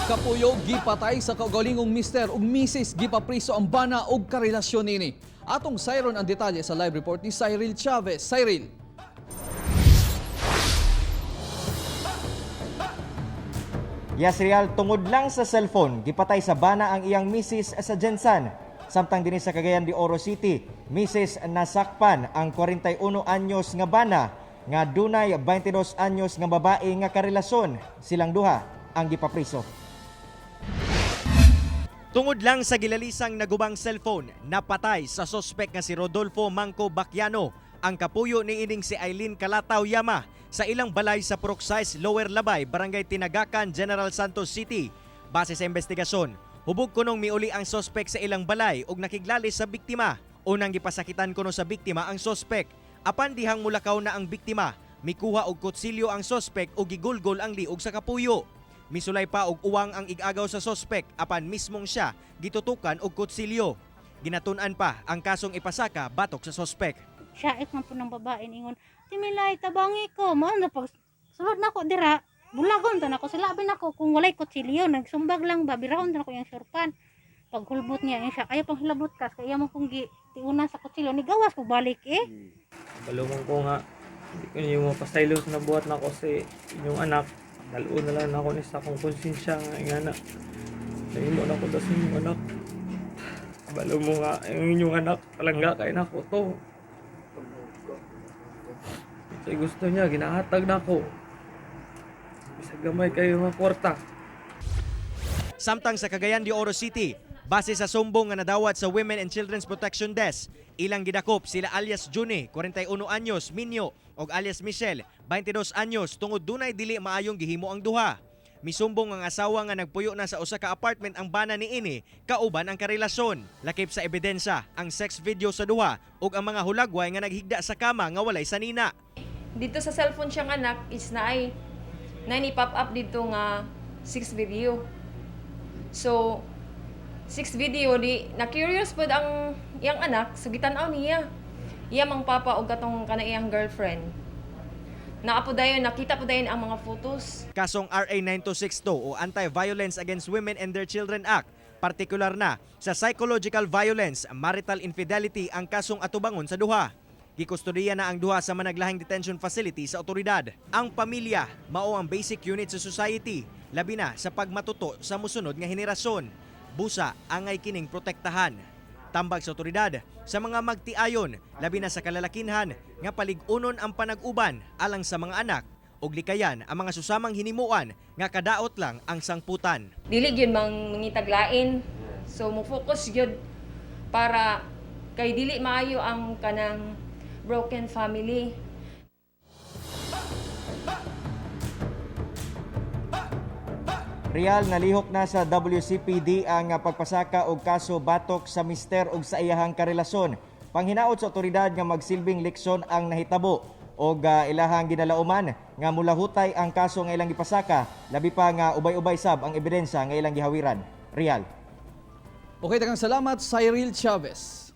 Kapuyo gipatay sa kaugalingong mister ug misis, gipapriso ang bana og karelasyon nini. Atong sayron ang detalye sa live report ni Cyril Chavez. Cyril. Yes, Real, tungod lang sa cellphone, gipatay sa bana ang iyang misis sa Gensan. Samtang dinhi sa Cagayan de Oro City, misis nasakpan ang 41 anyos nga bana nga dunay 22 anyos nga babae nga karelasyon. Silang duha ang gipapriso. Tungod lang sa gilalisang nagubang cellphone, napatay sa sospek nga si Rodolfo Manco Bacchiano ang kapuyo ni ining si Eileen Calataw Yama sa ilang balay sa Purok 6, Lower Labay, Barangay Tinagacan, General Santos City. Base sa investigasyon, hubog kunong miuli ang sospek sa ilang balay ug nakiglalis sa biktima. Unang gipasakitan kuno sa biktima ang sospek. Apan dihang mulakaw na ang biktima, mikuha og kutsilyo ang sospek ug gigulgol ang liog sa kapuyo. Misulay pa og uwang ang igagaw sa sospek apan mismong siya gitutukan og kutsilyo. Ginatun-an pa ang kasong ipasaka batok sa sospek. Siya man po ng babae, ingon, "Timilay, tabangi ko." Mo na pag sulod nako dira, bulagon ta nako, sila nako kung walay kutsilyo, nagsumbag lang ba, birahon ta nako yung surpan. Paghulbot niya yung siya, ayaw pang hilabot kas, kaya mo kung gi tiunan sa kutsilyo, ni gawas ko balik eh. Balungan ko nga, hindi ko niyo mapasaylo sa nabuhat na ako sa inyong anak. Daluon na lang ako ni sa akong konsensya nga ingana. Nahimo na ko to sa inyong anak. Balo mo nga ang inyong anak, palangga kay nako to. Sa gusto niya, ginahatag na ako. Bisag gamay kayo nga kwarta. Samtang sa Cagayan de Oro City, base sa sumbong nga nadawat sa Women and Children's Protection Desk, ilang gidakop sila alias Juni, 41 anyos, Minyo, og alias Michelle, 22 anyos, tungod dunay dili maayong gihimo ang duha. Misumbong ang asawa nga nagpuyo na sa usa ka apartment ang bana niini kauban ang karelasyon. Lakip sa ebidensya ang sex video sa duha ug ang mga hulagway nga naghigda sa kama nga walay sanina. Dito sa cellphone siyang anak is naay na ni pop up dito nga six video. So six video di na curious pud ang iyang anak, so gitan-aw niya. Iya mang papa og katong kana iyang girlfriend. Naa po dayon, nakita po dayon ang mga photos. Kasong RA 9262 o Anti-Violence Against Women and Their Children Act, partikular na sa psychological violence, marital infidelity ang kasong atubangon sa duha. Gikustodiya na ang duha sa managlahing detention facility sa otoridad. Ang pamilya mao ang basic unit sa society, labi na sa pagmatuto sa musunod nga henerasyon. Busa angay kining protektahan. Tambag sa otoridad sa mga magtiayon, labi na sa kalalakinhan nga palig-unon ang panag-uban alang sa mga anak ug likayan ang mga susamang hinimuan nga kadaot lang ang sangputan. Dili gyud mang mangitaglain. So mo focus gyud para kay dili maayo ang kanang broken family. Real, nalihok na sa WCPD ang pagpasaka og kaso batok sa mister og sa iyahang karelasyon. Panghinaot sa otoridad nga magsilbing leksyon ang nahitabo og ilahang ginalauman nga mulahutay ang kaso nga ilang gipasaka, labi pa nga ubay-ubay sab ang ebidensya nga ilang gihawiran. Real. Okay, daghang salamat, Cyril Chavez.